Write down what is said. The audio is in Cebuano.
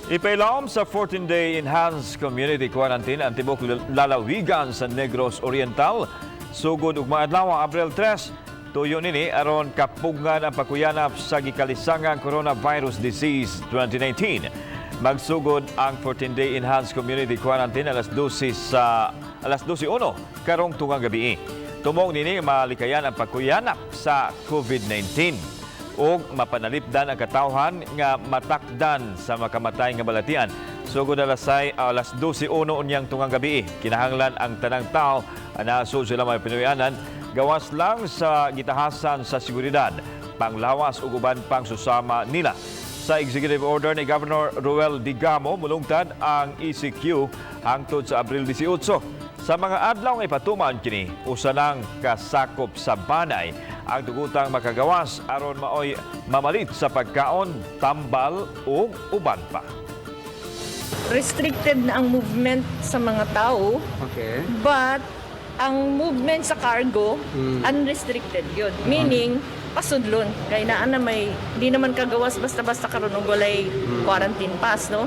Ipailawom sa 14-day enhanced community quarantine ang tibok lalawigan sa Negros Oriental. Sugod ugma adlaw, Abril 3, tuyo nini aron kapugngan ang pagkuyanap sa gikalisangang Coronavirus Disease 2019. Magsugod ang 14-day enhanced community quarantine alas 12 sa alas 12:01 karong tungang gabi. Tumong nini malikayan ang pagkuyanap sa COVID-19 ug mapanalipdan ang katawhan nga matakdan sa makamatay nga balatian. Sugod alas 12:01 unyang tungang gabi. Kinahanglan ang tanang tao na sila may pinuy-anan gawas lang sa gitahasan sa seguridad, panglawas ug uban pang susama nila. Sa executive order ni Governor Roel Degamo, mulungtad ang ECQ hangtod sa Abril 18. Sa mga adlaw nga ipatuman kini, usa lang kasakop sa banay ang tugutang makagawas aron maoy mamalit sa pagkaon, tambal ug uban pa. Restricted na ang movement sa mga tao, but ang movement sa cargo, unrestricted yun. Meaning, pasudlon. Kay naa na may, di naman kagawas basta-basta karon og walay quarantine pass, no?